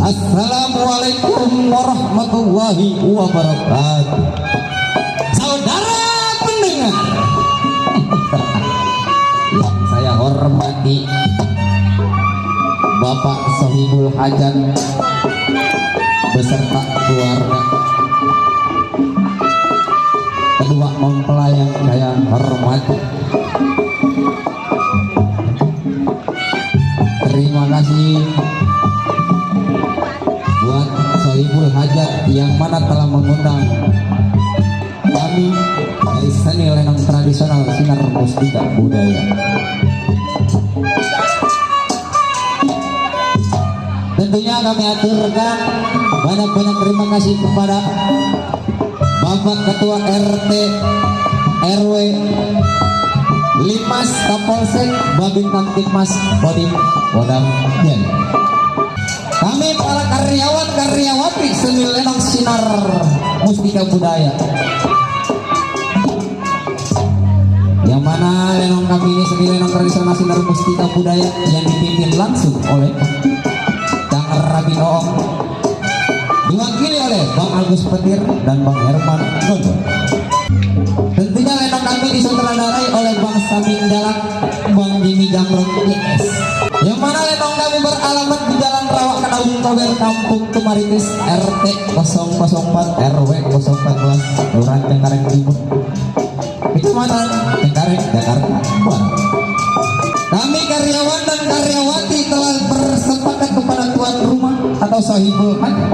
Assalamualaikum warahmatullahi wabarakatuh. Saudara pendengar yang saya hormati, Bapak Sohibul Hajat beserta keluarga, kedua mempelai yang saya hormati, terima kasih buat Sohibul Hajat yang mana telah mengundang kami dari seni lenong tradisional Sinar Mustika Budaya. Tentunya kami aturkan banyak-banyak terima kasih kepada Bapak Ketua RT RW Limas Kapolsek Babin Kamtipmas Kodim Kodam Jaya. Kami para karyawan-karyawati seni lenong Sinar Mustika Budaya, yang mana lenong kami ini seni lenong tradisional Sinar Mustika Budaya yang dipimpin langsung oleh Kang Rabi Oong, diwakili oleh Bang Agus Petir dan Bang Herman Gondor. Tentunya lenong kami disutradarai oleh Bang Samin Jalak, Bang Jimmy Jamrong IS, yang mana lenong kami beralamat di Jalan Rawak Kedaung Tober, Kampung Tumaritis, RT 004 RW 014, Kelurahan Cengkareng Timur, Kecamatan Cengkareng, Jakarta Barat. Kami karyawan dan karyawati telah bersepakat kepada tuan rumah atau Sohibul Hajat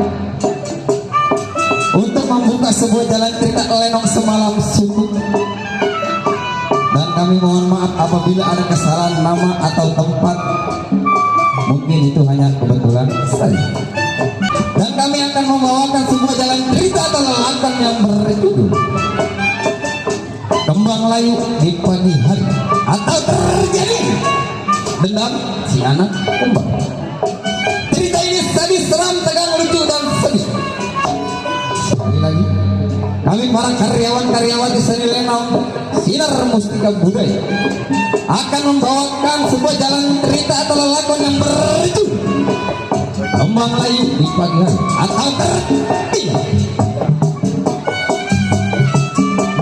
untuk membuka sebuah jalan cerita lenong semalam suntuk, dan kami mohon maaf apabila ada kesalahan nama atau tempat, mungkin itu hanya kebetulan saja. Dan kami akan membawakan sebuah jalan cerita atau lelakan yang berjudul Kembang Layu di Pagi Hari atau Terjadi Dendam Si Anak Kembang. Cerita ini sadis, seram, tegang, lucu, dan sedih. Sekali lagi, kami para karyawan-karyawati seni lenong Sinar Mustika Budaya akan membawakan sebuah jalan cerita atau lelakon yang berjudul Kembang Layu di Pagi Hari atau Terjadi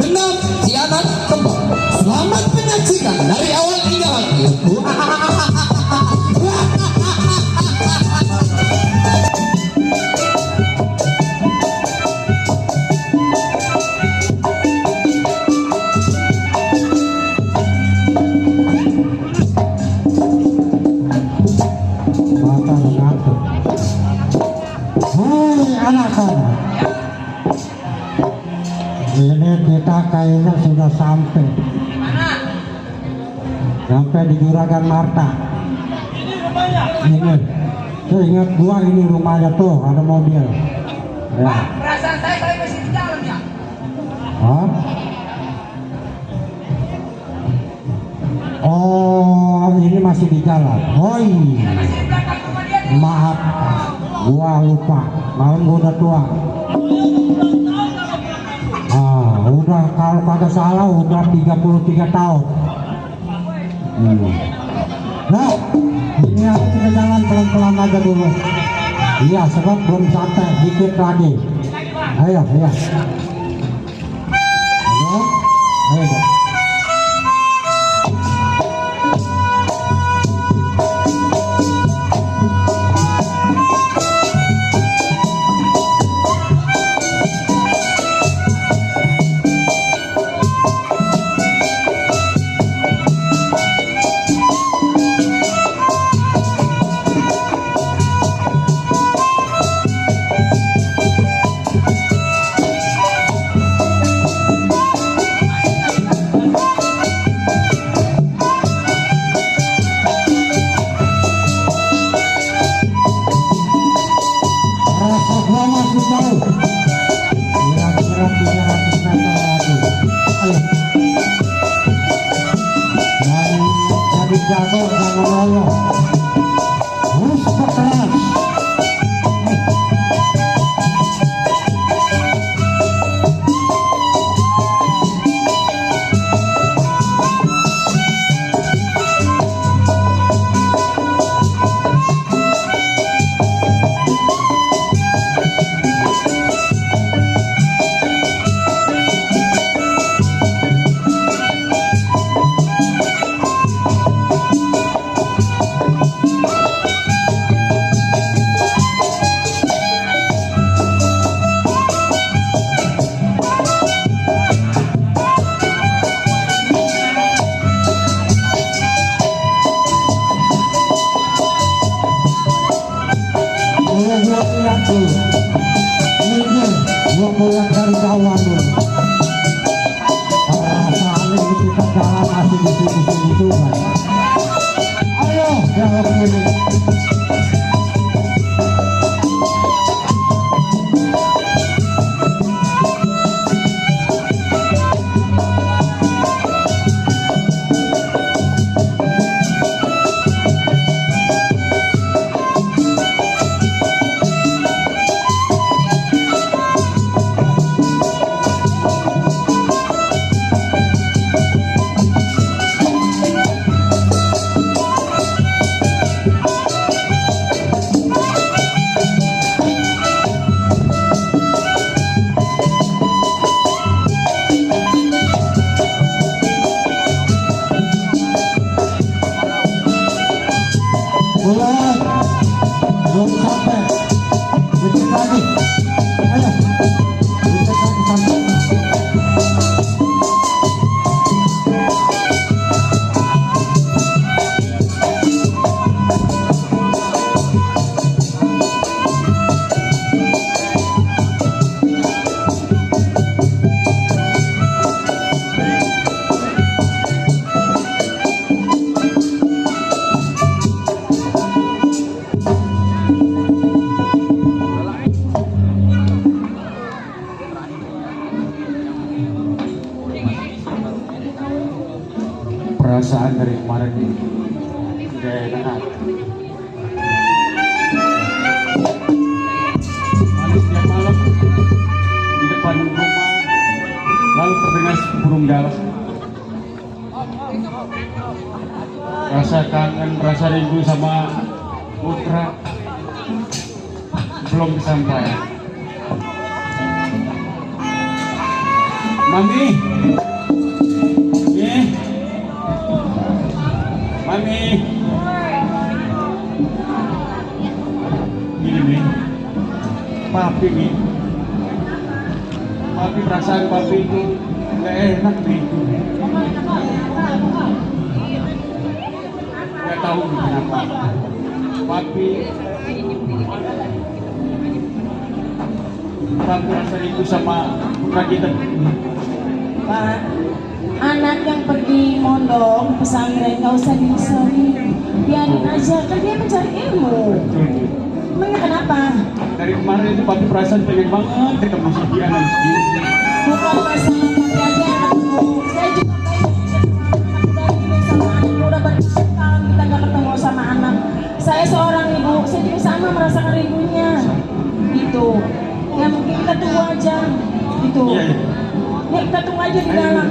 Dendam Si Anak Kembang. Selamat menyaksikan dari awal hingga akhir. Ini kita kayaknya sudah sampai di Juragan Marta. Ini tuh, ingat gua, ini rumahnya tuh, ada mobil ya. Perasaan saya masih di dalam ya. Hah? Oh, ini masih di jalan. Oh iya, maaf, gua lupa, malam gua udah tua. Udah, kalau kagak salah udah 33 tahun. Nah, ini kita jalan pelan-pelan aja dulu. Iya, sebab belum santai, dikit lagi. Ayo, iya. Ayo. Jago jangan loyo, harus keras. tuh. Ini gua pulang dari kawan tuh. Perasaan ini kita jalan masih di sini juga. Ayo, jangan begini. Belum sampai, dikit lagi. Ayo, dikit lagi sampai. Perasaan dari kemarin ini tidak enak. Malam tiap malam di depan rumah lalu terdengar burung darah. Rasa kangen, rasa rindu sama putra belum kesampaian. Mami, Mami, gini nih, papi nih, papi perasaan papi itu gak enak nih, gak tahu nih kenapa, papi rasa itu sama putra kita. Pak, anak yang pergi mondok pesantren nggak usah disori, biarin aja, kan dia mencari ilmu. Emangnya kenapa? Dari kemarin itu papi perasaan pengen banget ketemu si Diana di sini. Bukan masalah papi aja yang ketemu, saya juga pengen sama anak. Udah bertahun kita nggak ketemu sama anak. Saya seorang ibu, saya juga sama merasakan rindunya. Gitu. Ya mungkin kita tunggu aja. Gitu. Iya. Nih kita tunggu aja di dalam.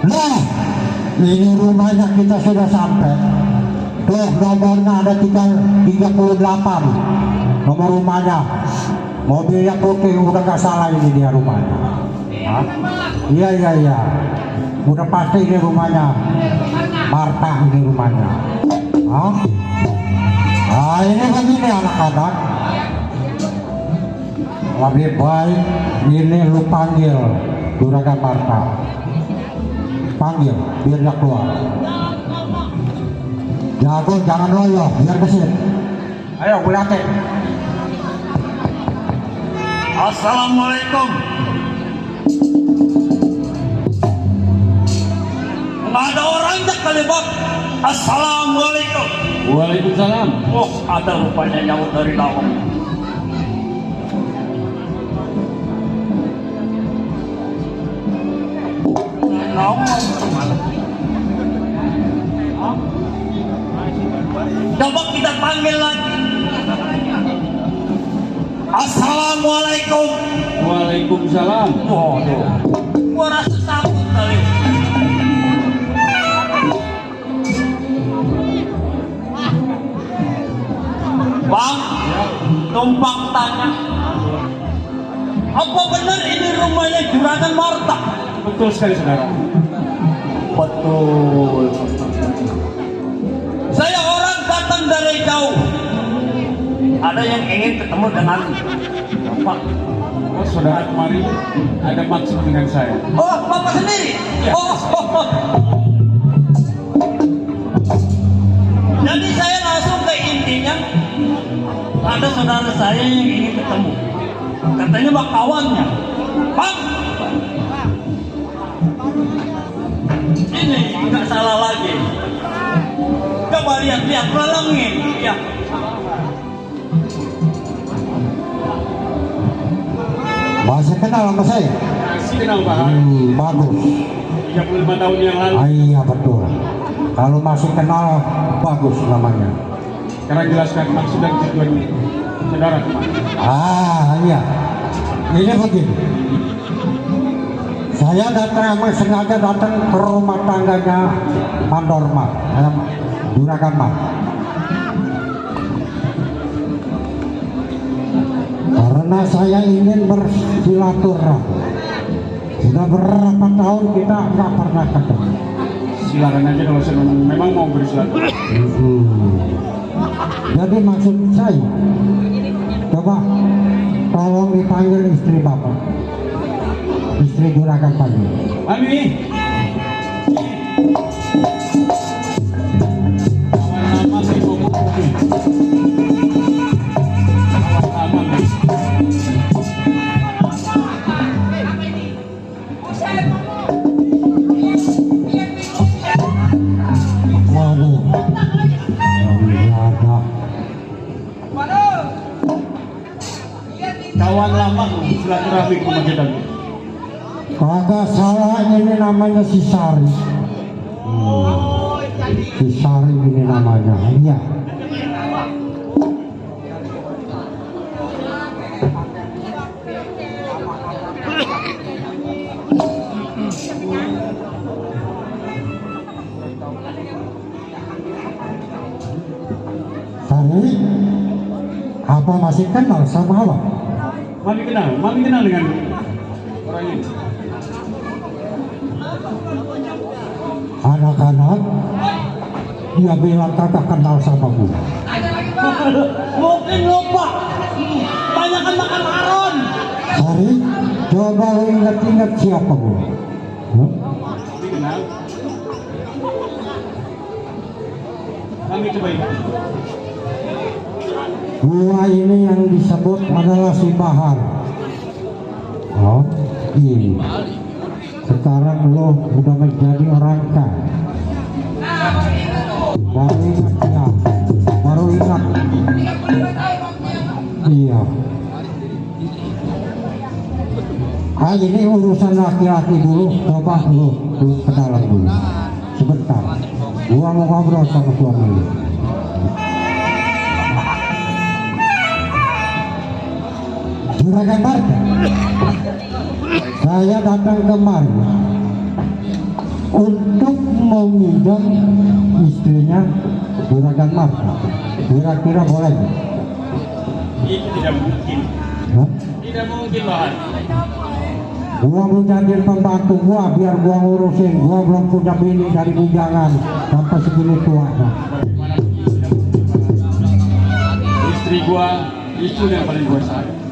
Nah, ini rumahnya kita sudah sampai. Tuh nomornya ada 38 nomor rumahnya. Mobilnya putih, udah gak salah ini dia rumahnya. Hah? Iya. Udah pasti ini rumahnya Marta, ini rumahnya. Hah? Nah ini begini anak-anak, lebih baik ini lu panggil Juragan Marta. Panggil biar dia keluar. Jago jangan loyo, biar kesini. Ayo bulatin. Assalamualaikum. Nggak ada orang tak kali bab. Assalamualaikum. Waalaikumsalam. Oh, ada rupanya nyawa dari lawang. Coba kita panggil lagi. Assalamualaikum. Waalaikumsalam. Waduh, gua rasa takut kali. Bang, tumpang tanya. Apa benar ini rumahnya Juragan Marta. Betul sekali saudara. Betul. Saya orang datang dari jauh. Ada yang ingin ketemu dengan Bapak. Oh saudara kemarin ada maksud dengan saya. Oh, Bapak sendiri? Ya. Oh. Jadi saya langsung ke intinya. Ada saudara saya yang ingin ketemu. Katanya bak kawannya. Bang, ini nggak salah lagi. Coba lihat, pelangin. Ya. Masih kenal sama saya? Masih kenal Pak. Bagus. 35 tahun yang lalu. Iya betul. Kalau masih kenal, bagus namanya. Sekarang jelaskan maksud dan tujuan saudara kemarin. Iya. Ini begini. Saya sengaja datang ke rumah tangganya Mandorma, Juragan Mar. Karena saya ingin bersilaturahmi. Sudah berapa tahun kita nggak pernah ketemu. Silakan aja kalau memang mau bersilaturahmi. Jadi maksud saya, coba tolong dipanggil istri bapak, istri Juragan panggil. Mami. Nama si Bobo. Waduh, Kawan lama silaturahmi ke rumah kita. kagak salah ini namanya si Sari. Si Sari ini namanya, iya. Sari, apa masih kenal sama abang? Mami kenal dengan orang ini. Anak-anak, dia bilang kagak kenal sama gue. Mungkin lupa. Banyakan makan aron. Sari, coba lu ingat-ingat siapa gue. Mami kenal. Mami coba ingat. Gua ini yang disebut adalah si Bahar. Oh, ini. Sekarang lo udah menjadi orang kaya. Baru ingat ya, baru ingat. Iya. Ini urusan laki-laki dulu. Coba lu ke dalam dulu. Sebentar. Gua mau ngobrol sama suami lu. Juragan Marta, saya datang kemari untuk meminjam istrinya Juragan Marta. Kira-kira boleh? Itu tidak mungkin. Hah? Tidak mungkin Bahan. Gua mau jadiin pembantu gua biar gua ngurusin. Gua belum punya bini dari bujangan sampai segini tua. Istri gua itu yang paling gua sayang.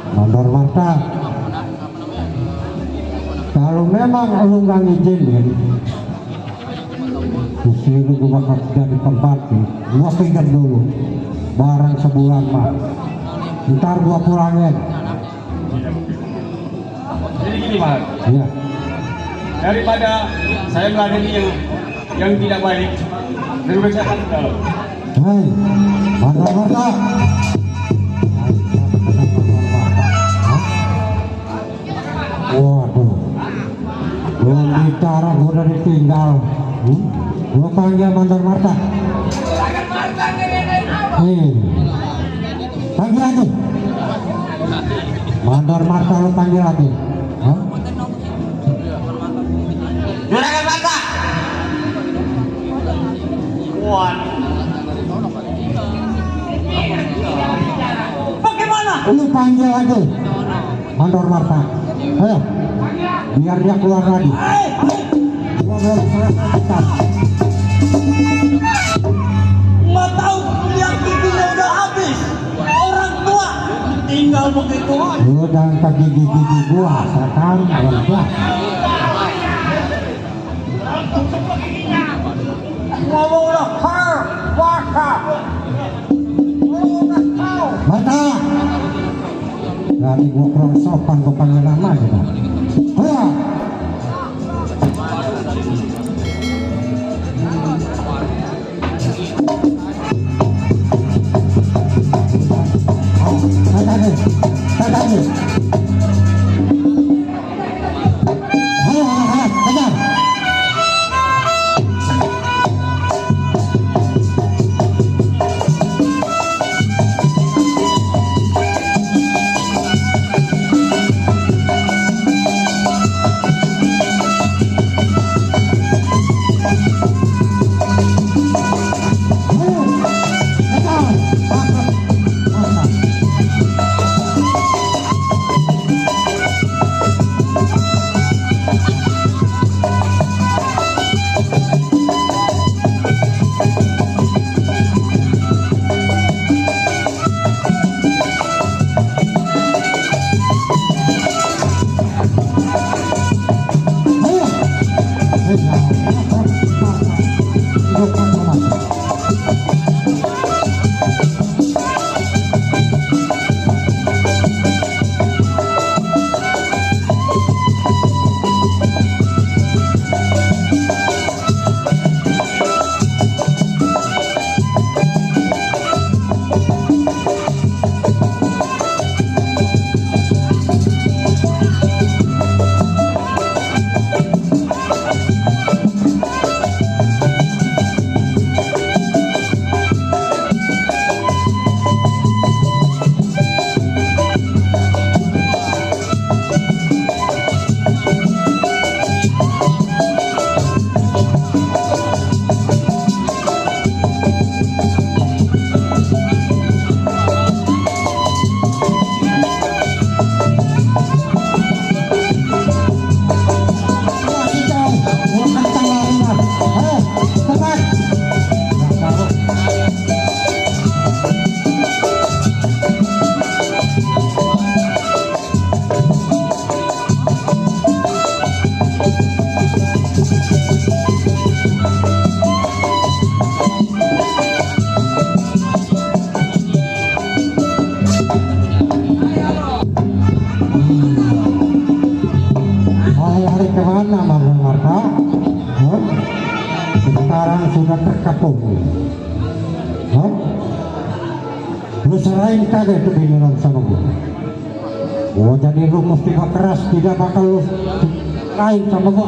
Mandor Marta, kalau memang lu nggak ngizinin, istri lu gua bakal jadi pembantu. Gua pinjam dulu, barang sebulan mah. Ntar gua pulangin. Jadi gini Bahan. Iya. Daripada saya meladeni yang tidak baik, lebih baik saya akan ke dalam. Hei, Mandor Marta. Waduh, belum bicara udah ditinggal. Gua panggil Mandor Marta. Panggil lagi. Mandor Marta lu panggil lagi. Hah? Juragan Marta. Bagaimana? Lu panggil lagi Mandor Marta. Ayo, biar dia keluar lagi. Gua belum selesai. Nggak tahu lihat giginya udah habis. Orang tua tinggal begitu. Lu jangan ke gigi-gigi gua, setan orang tua. Ngomong udah har, waka. Marta, lagi gua kurang sopan gua panggil nama juga. Ayo. Kemana Mandor Marta? Sekarang sudah terkepung. Lu serahin kagak itu biniran sama gua. Gua jadi lu mesti keras, tidak bakal lu serahin sama gua.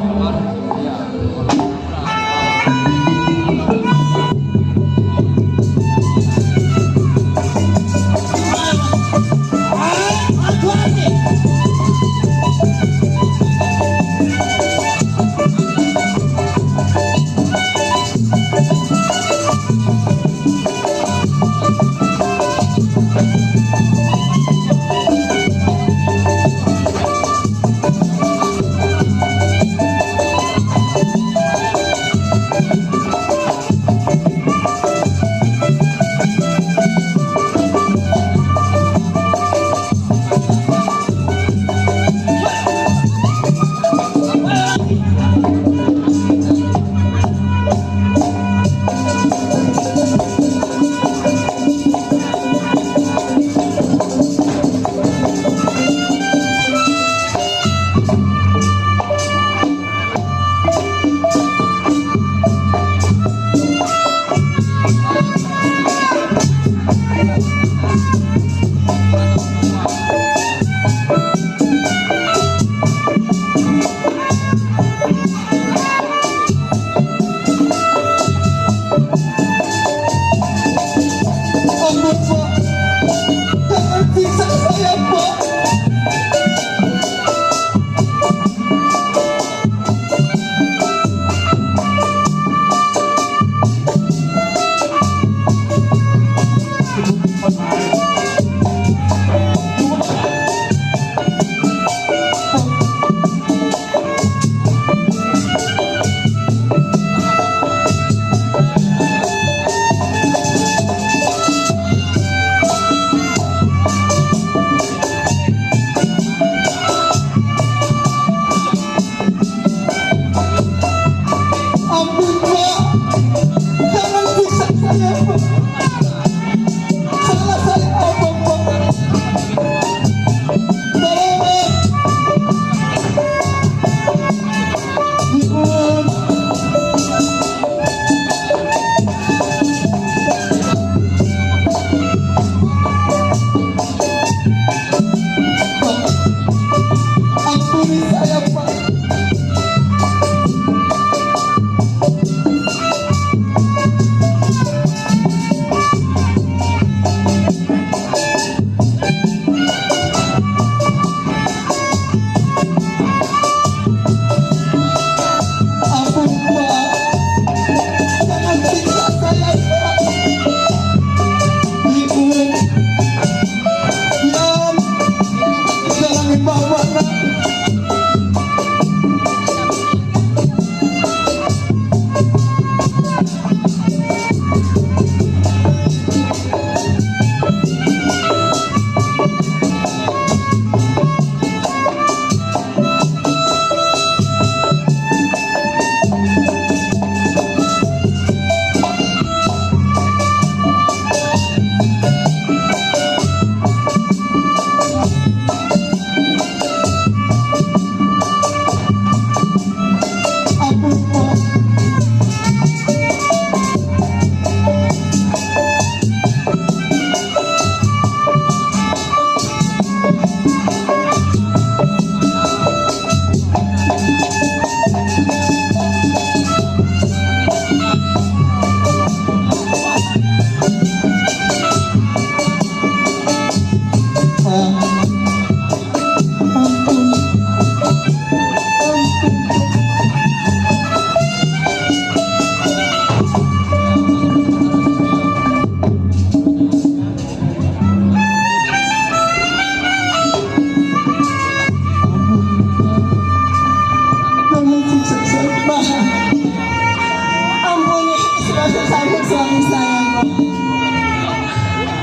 Ampuni dosa-dosa suami saya, Bang.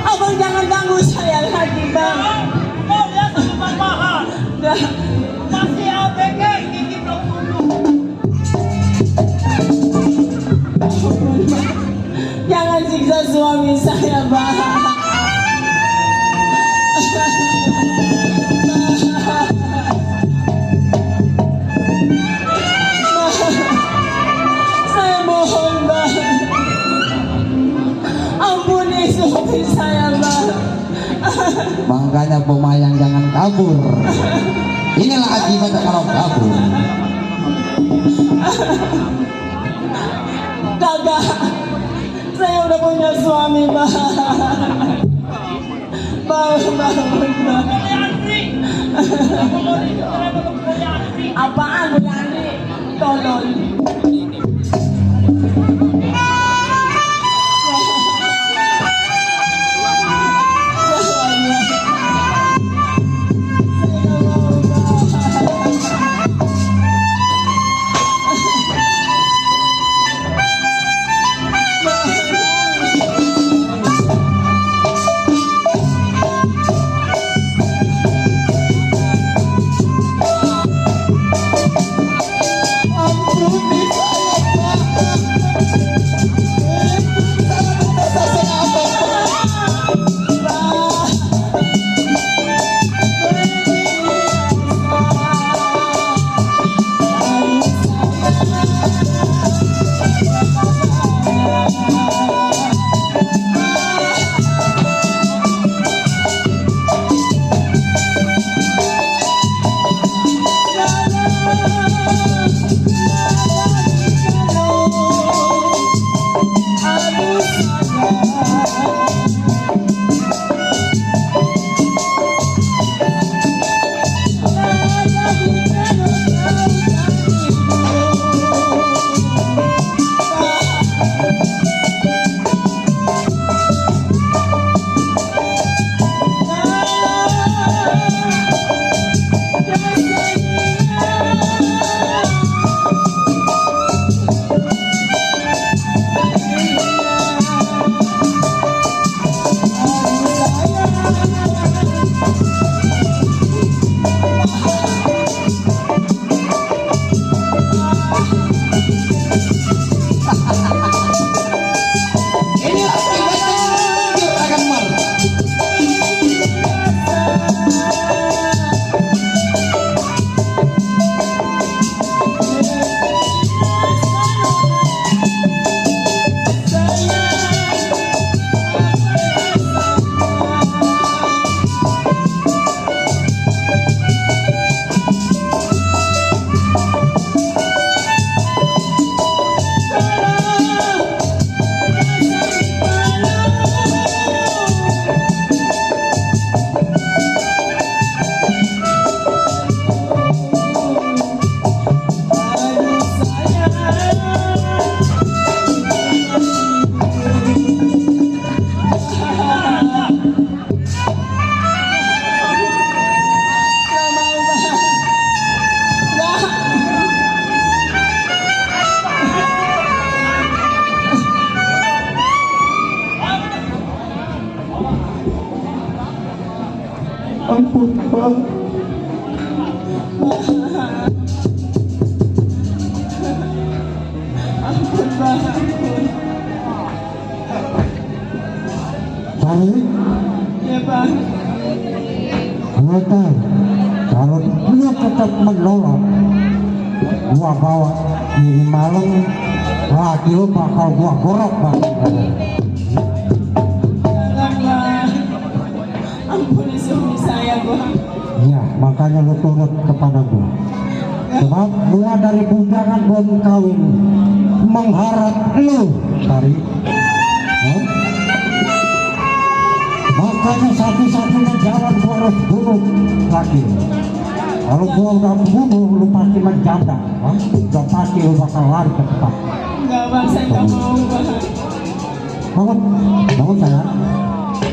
Abang jangan ganggu saya lagi, Bang. Oh, dia sudah mahal. Dah. Masih ABG, gigi belum tumbuh. Ampun, Bang. Jangan siksa suami saya, Bang. Saya mohon, Bang. Ampuni suami saya, Bang. Makanya pemayang jangan kabur. Inilah akibatnya kalau kabur. Kagak. Saya udah punya suami, Bang. Bang. Apaan, Bu Yandri? Tolong. Ampun, Pak. Ampun, Bang. Ampun. Saya Ya, Bang. Ngetar, kalau dia tetap menolak, gua bawa diri malam, lagi lu bakal gua gorok, Bang. Jangan, Bang. Ampuni suami saya, Bang. Ya, makanya lu turut kepada gua. Sebab gua dari bujangan belum kawin mengharap lu Sari. Hah? Makanya satu-satunya jalan gua harus bunuh laki. Kalau gua udah bunuh, lu pasti menjanda. Hah? Udah pasti lu bakal lari ke tempat. Enggak Bang, saya nggak mau Bang. Bangun, bangun sayang.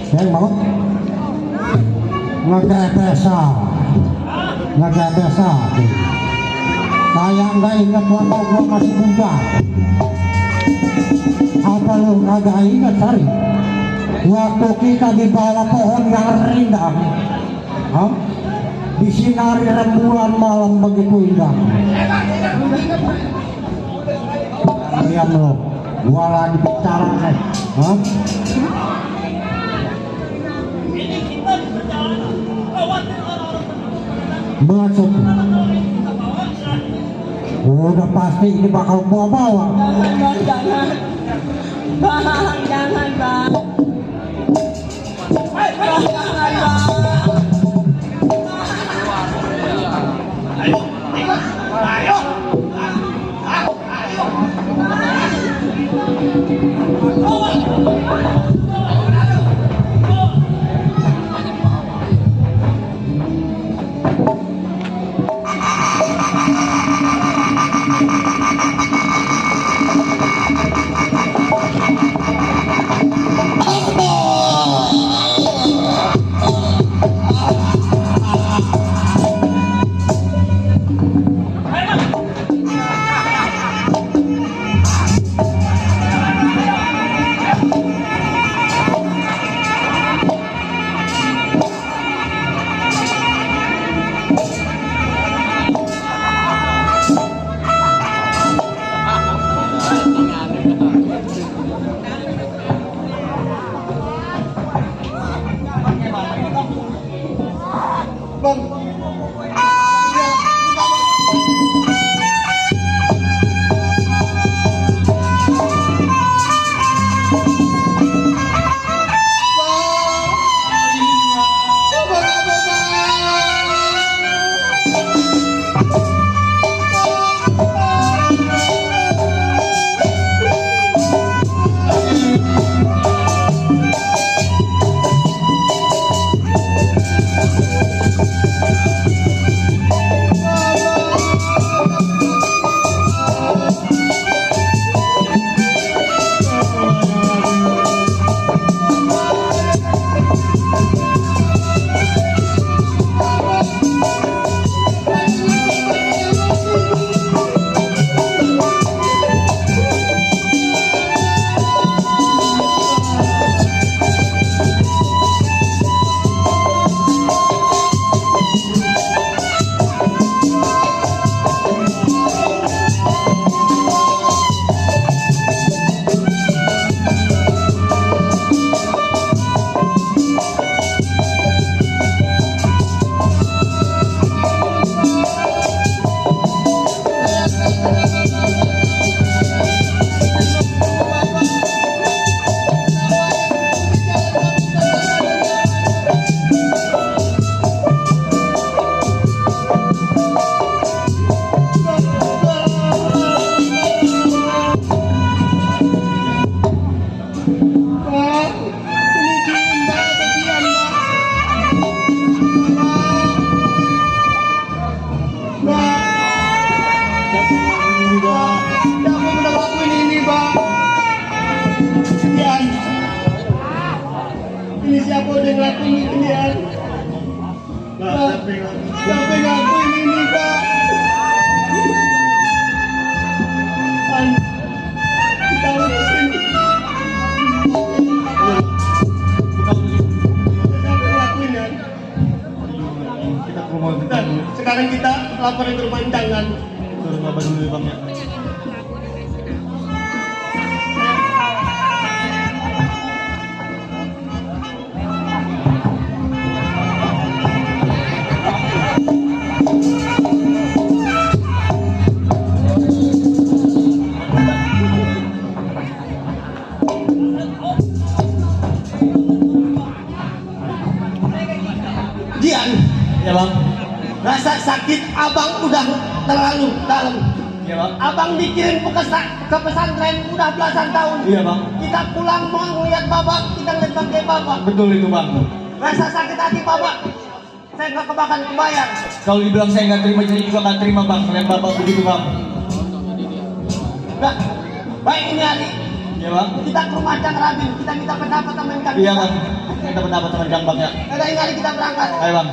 Sayang bangun. Ngegebesa, ngegebesa. Kayak nggak ingat waktu gua masih muda. Apa lu kagak ingat Sari? Waktu kita di bawah pohon yang rindang, hah? Disinari rembulan malam begitu indah. Diam lo, gua lagi bicara nih, hah? Ini kita di perjalanan khawatir orang-orang Maksud, udah pasti ini bakal gua bawa. Jangan Bang, jangan. Bang, jangan Bang. Bang, jangan Bang. Ini siapa udah ngelakuin itu dia? Sampai ngakuin ini Pak. Kita urusin. Ngelakuin ya. Kita ke rumah kita. Sekarang kita laporan ke rumah undangan. Suruh bapak dulu ya Bang ya. Dian, bang. Rasa sakit abang udah terlalu dalam. Iya bang. Abang dikirim ke pesantren udah belasan tahun. Iya bang. Kita pulang mau ngeliat bapak, kita ngeliat bangkai bapak. Betul itu bang. Rasa sakit hati bapak, saya nggak kebakan kebayang. Kalau dibilang saya nggak terima, jadi juga nggak terima bang. Melihat bapak begitu bang. Nah, baik ini hari Iya bang. kita ke rumah Cang Rabin, kita minta pendapat sama yang kami. Iya bang. Kita pendapat teman Kang bang ya. Ada ini hari kita berangkat. Ayo bang.